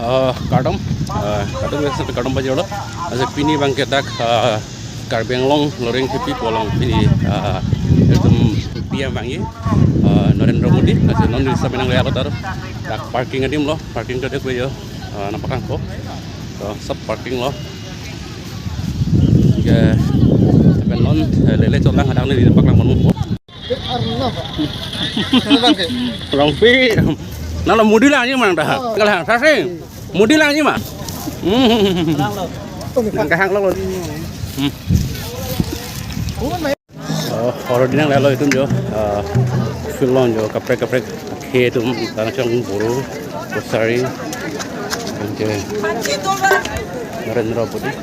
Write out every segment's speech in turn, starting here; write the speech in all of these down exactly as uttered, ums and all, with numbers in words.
Ah, kardom, ah, kardom, kardom pajirlo. Ajo pini abangke dak, ah, Karbi Anglong Loring Thepi pu along pini, ah, ekdom P M vangji, ah, Narendra Modi. Ajo non risa menang le alo tar. Dak parking adim lo, parking kedek ve jo, ah, nangpaklang ko. So, sab parking lo. Ke, lapen non, eh, lele chotlang hadak neli nangpaklang ponpo. Arnab. Arnab ke? Rongpi. Nalo Modi lang ji mang dah. Oh. Kalang sasi. Modi lang ji ma. Hmm. Kalang lo. Nangkehang lo. Hmm. Oh, already nanglelo itum jo. Ah, field along jo kaprek kaprek akhe atum ta nangchongbor, kosari. Anke Narendra Modi.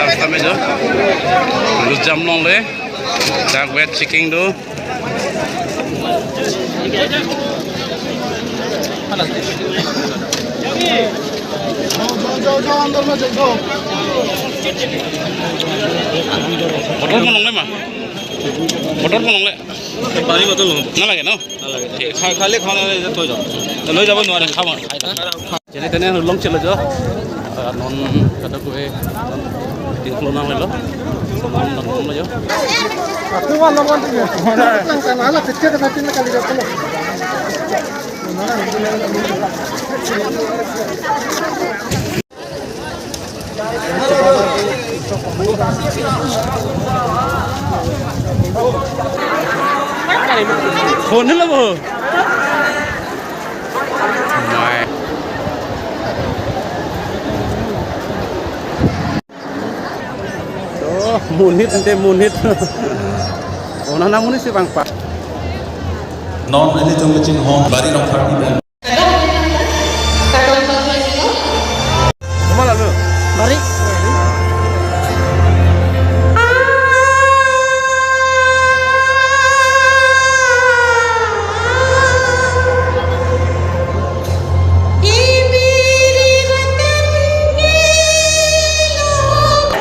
Dak kami jo. Lus jam longle. Dak weight checking do. Motor ko longle ma? Motor ko longle? Pani bottle lo. Nalage no? Nalage. Thik. Kha-, khali khana le to jo. Loi jabo nuare khama. Jene tene long chelo jo. Ah, non kadokave non tin kilo nanglelo. Non, non, non lo jo. Aku malam nanti ya. Nang sana ala kecil kena tin kali jatuh. Phone lo bo. Mai. Oh, monit ante monit. Oh, nana monit si bang pa. Non ini jong kecil hong bari nong party dan. Mari.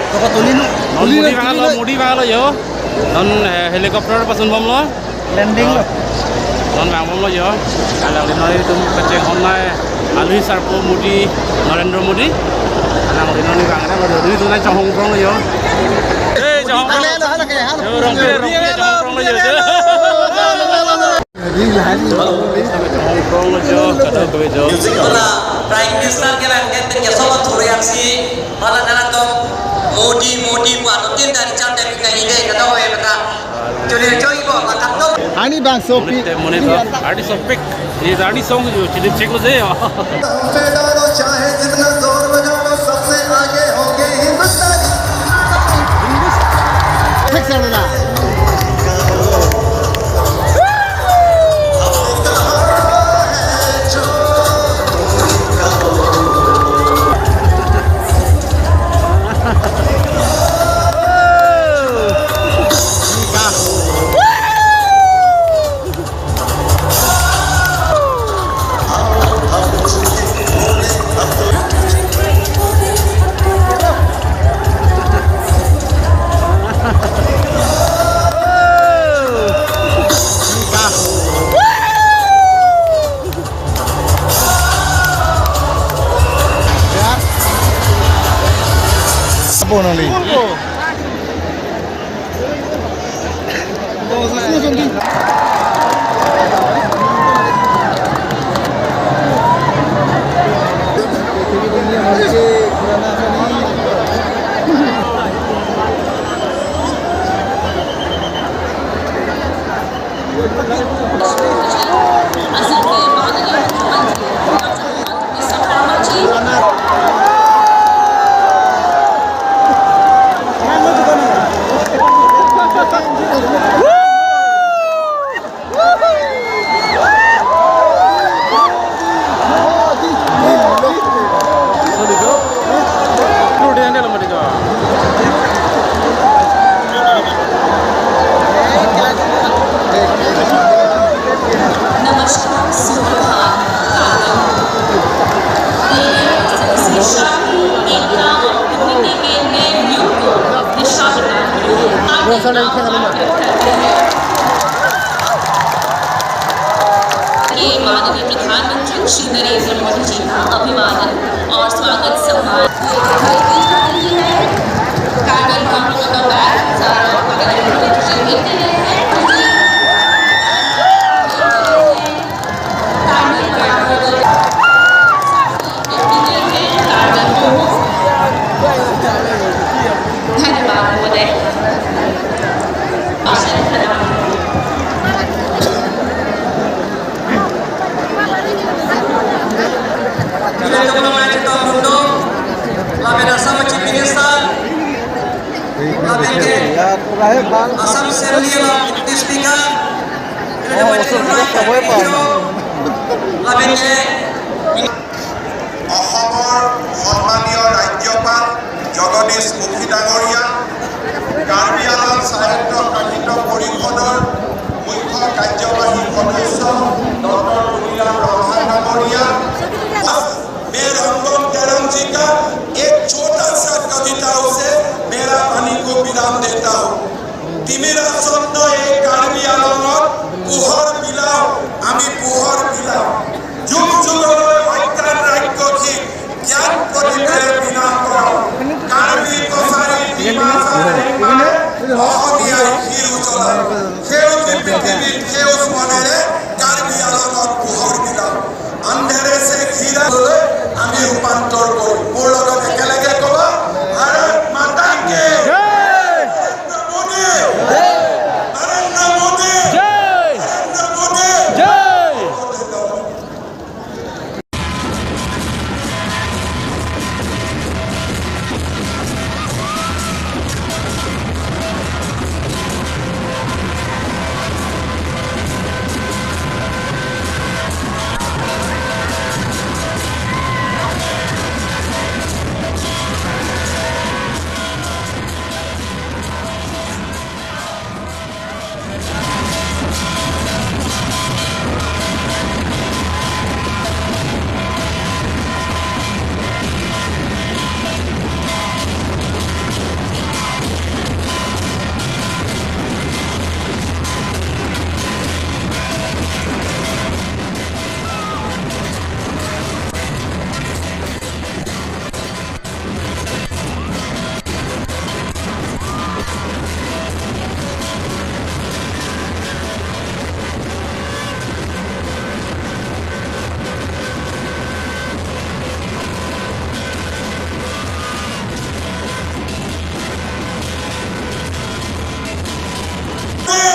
Toko tuli nu. Non tuli Modi nu, vanglo, tuli nu. Modi vanglo jo. Non, eh, helicopter pasun bomlo. Landing lo. Non vang bomlo jo. Alangli non itum kachinghon nai. Alohi sarpo Modi, Narendra Modi. Alangli non vang nai lo, itum nai chonghong prong lo jo. Eh, chonghong prong. Halo, halo, halo. Jo, Rongpi, Rongpi, chonghong prong lo jo. Halo, halo, halo. Hongkrong lo jo, kadokave jo. Music wala Prime Minister ke lang ke tin ya sobat Korea si, malah nana tong Modi, Modi pu anu tin dari cham dari ka ide kadokave bata. Juli joi bo makan tong. Ani bangso pi. Monit, monit, artist of pick. Ye artist song jo, chili check lo je. पैदा हो चाहे जितना जोर बजा लो, सबसे आगे होंगे हिंदुस्तानी। Thik sa na. Apa nali? Shri नरेंद्र मोदी जी का अभिवादन और स्वागत सम्मान। कार्बन कॉपी का बैग सारा धन्यवाद महोदय। Lapen Assam Chief Minister, lapen ke Assam Assembly along Deputy Speaker, lapen ke অসমৰ সন্মানীয় ৰাজ্যপাল জগদীশ মুখী ডাঙৰীয়া, কাৰ্বি আংলং স্বায়ত্তশাসিত পৰিষদৰ মুখ্য কাৰ্যবাহী সদস্য ডক্টৰ মুনিৰাম ৰংহাং ডাঙৰীয়া, मैं रंगम तेरंग जी का एक छोटा सा कविता उसे मेरा पानी को विराम देता हूँ। তিমিৰ আচন্ন এই কাৰ্বি আংলঙত পোহৰ বিলাও, আমি পোহৰ বিলাও। যুগ যুগলৈ অজ্ঞান ৰাক্ষসী জ্ঞান প্ৰদীপেৰে বিনাশ কৰাও। কাৰ্বি কছাৰী ডিমাচা ৰেংমাই অসমীয়াই শিৰ উজ্বলাও। সেউজী পৃথিৱীত সেউজ মনেৰে কাৰ্বি আংলঙত পোহৰ বিলাও। আন্ধেৰে সে ঘিৰা লৈ আমি ৰূপান্তৰ কৰোঁ। মোৰ লগত একেলগে ক'ব, ভাৰত মাতা কি জয়। নৰেন্দ্ৰ মোদী। জয়। নৰেন্দ্ৰ মোদী। জয়। নৰেন্দ্ৰ মোদী। জয়।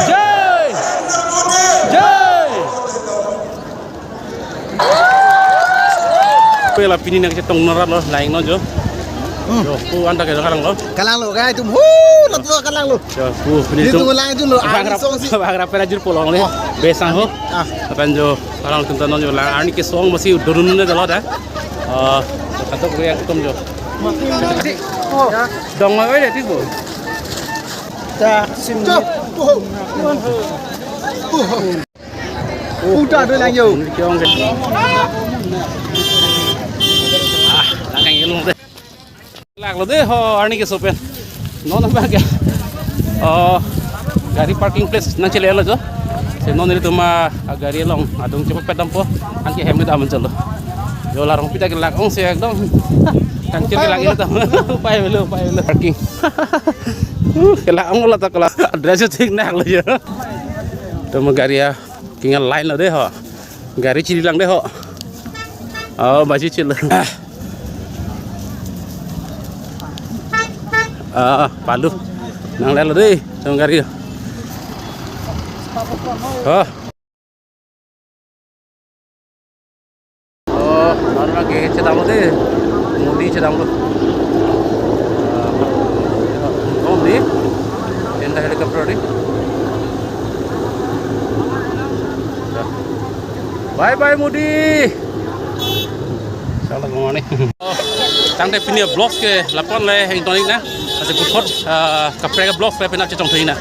জয়! জয়! Pela pini nangchetong nara lo, lain lo jo. Hmm. Jo, pu anta ke kalang lo. Kalang lo, guys, tum hu, lo tu kalang lo. Jo, pu pini. Ini tu tu lang itu lo, bang arni rap, song si. Bang rap pera jur polong le. Oh. Besang ho. Ah. Apan jo, kalang tum tanon jo lang, arni ke song masih durun ne dalo da. Ah, katok re tum jo. Dong oi de, thik bo. Ta, sim. Tuh. Uta do lang yo. Ah, lang kang ilung de. Lak lo de ho, arni ke sopen. Non abang ke. Oh, gari parking place nangchele lo jo. Si non ilitum agari along adung chepapet dampo. Anke hem dam chalo. Jo la rong pita ke lak ong si ekdom. Kangkir ke lak ilitum. Pai belo, pai belo. Parking. Uh, ke lak ong lo ta ke lak. Address thik nak lo jo. Tum gari a. Kingal line lo de ho. Gari chili lang de ho. Oh, baji chil. Ah. Ah, palu. Nang lelo de, tong gari. Oh. Oh, nang lagi chedam lo de. Modi chedam lo. Ah, Modi. Enta helicopter de. Bye bye, Modi. Salah kemana? Tangte pini vlogs ke lapu-an le ingtonic na. Ase puthot, ah, kaprek vlogs le pini chetong thoi na.